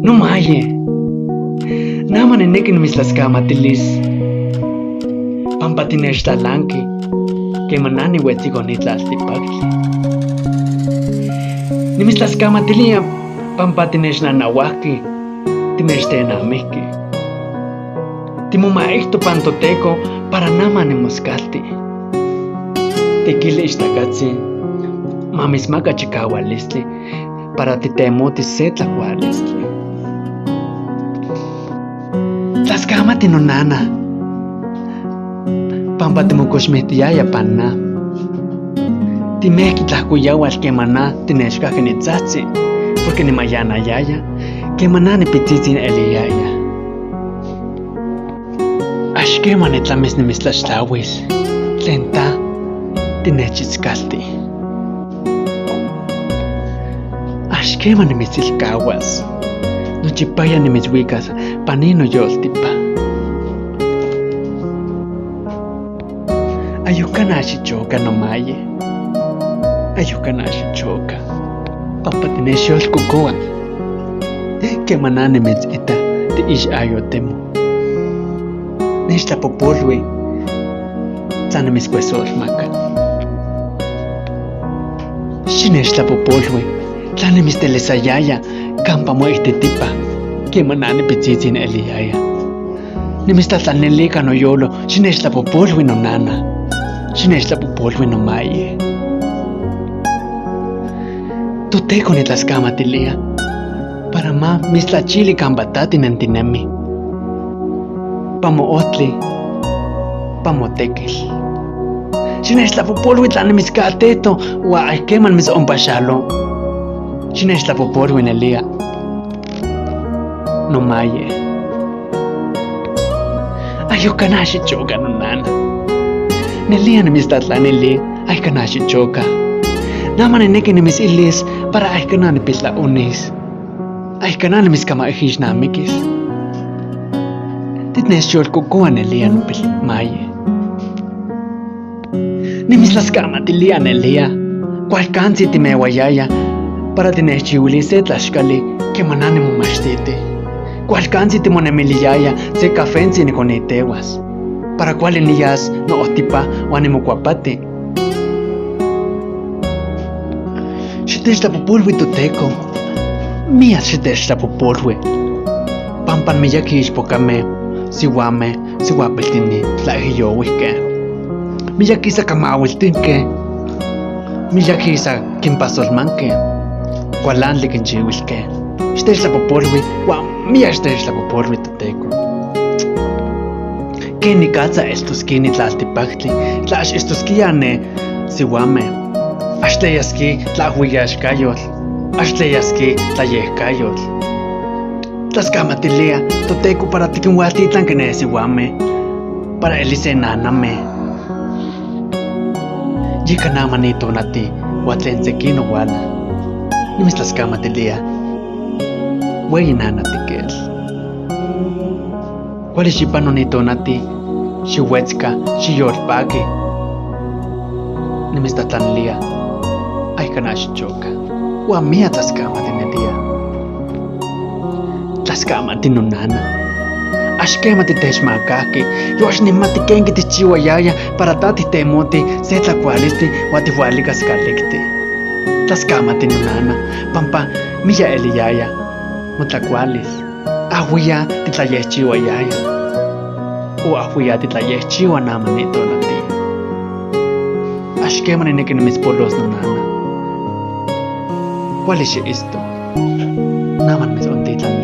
Nomaye, nama nineki nimitztlaskamatilis pampa tinechtlalanqui quema na nihuetzico ni tlaltipactli. Nimitztlaskamatilia pampa tinechnanahuajqui, tinechtenamijqui. Timomaijto pan Toteco para nama nimoscalti. Tiquili ixtacatzi, ma mitzmaca chicahualistli para titemotis se tlacualistli. Tlascamati nonana, pampa timocoxmijtiyaya pan na. Timejqui tlajcoyahual quema na tinechcajqui nitzajtzi, porque nimayanayaya quema na nipitzitzin eliyaya. Ax quema nitlamis nimitztlaxtlahuis tlen ta tinechitzcalti. Ax quema nimitzilcahuas, nochipaya nimitzhuicas pan noyoltipa. Ayucana xichoca nomaye. Ayucana xichoca. Pampa tinexyolcocoa. Quema na nimitzita tiixayotemo. Nechtlapopolui tla nimitzcuesolmaca. Xinechtlapopolui tla nimitztelesayaya campa moictitipa quema na nipitzitzin eliyaya. Nimitztlatlanilica noyolo xinechtlapopolui nonana. Xinechtlapopolui nomaye. Toteco nitlascamatilia para ma mitztlachili campa ta tinentinemi. Pamootli, pamotequil. Xinechtlapopolui tla nimitzcateto ua ay quema nimitzompaxalo. Xinechtlapopolui nelia. Nomaye. Ayucana xichoca nonana. Nelia nimitztlatlanili aycana xichoca. Nama nineki nimitzilis para aycana nipiltlaonis. Aycana nimitzcamaijixnamikis. Titnechyolcocoa nelia nopilmaye. Nimitztlaskamatilia nelia. Cualcantzi timehuayaya para tinechchihuilis se tlaxcali quema na nimomachtiti. Cualcantzi timonemiliyaya se cafentzi niconitehuas. Para cuali niyas noohtipa uan nimocuapati. Xitechtlapopolui Toteco. Miyac xitechtlapopolui. Pampa miyaqui ichpocame, sihuame, sihuapiltini tlaijiyohuijque. Miyaqui sacamahuiltijque. Miyaqui sa quinpasolmanque. Cualantli quinchihuilque. Xitechtlapopolui uan miyac xitechtlapopolui Toteco. Quenicatza eltosquia ni tlaltipactli, tla ax istosquia ne sihuame. Ax tleyasqui tlaajhuiyaxcayotl, ax tleyasqui tlayejcayotl. Tlascamatilia Toteco para tiquinhualtitlanqui ne sihuame, para elise naname. Yica nama ni tonati uan tlen sequino huala. Nimitztlascamatilia. Hueyi nana tiquel. Cuali xipano ni tonati, xihuetzca, xiyolpaqui. Nimitztlatlanilia. Aycana xichoca. Uan miyac tlascamati nelia. Tlascamati nonana. Ax quema titechmacajqui, yo ax nimati quenque tijchihuayaya para ta tijtemoti se tlacualistli uan tihualicas calicti. Tlascamati nonana, pampa miyac eliyaya motlacualis. Ahuiya titlayejchihuayaya. O ahuiya titlayejchiua nama ni tonati. Ax quema nineki nimitzpolos nonana. Cuali xiisto. Nama nimitzontitlanilia.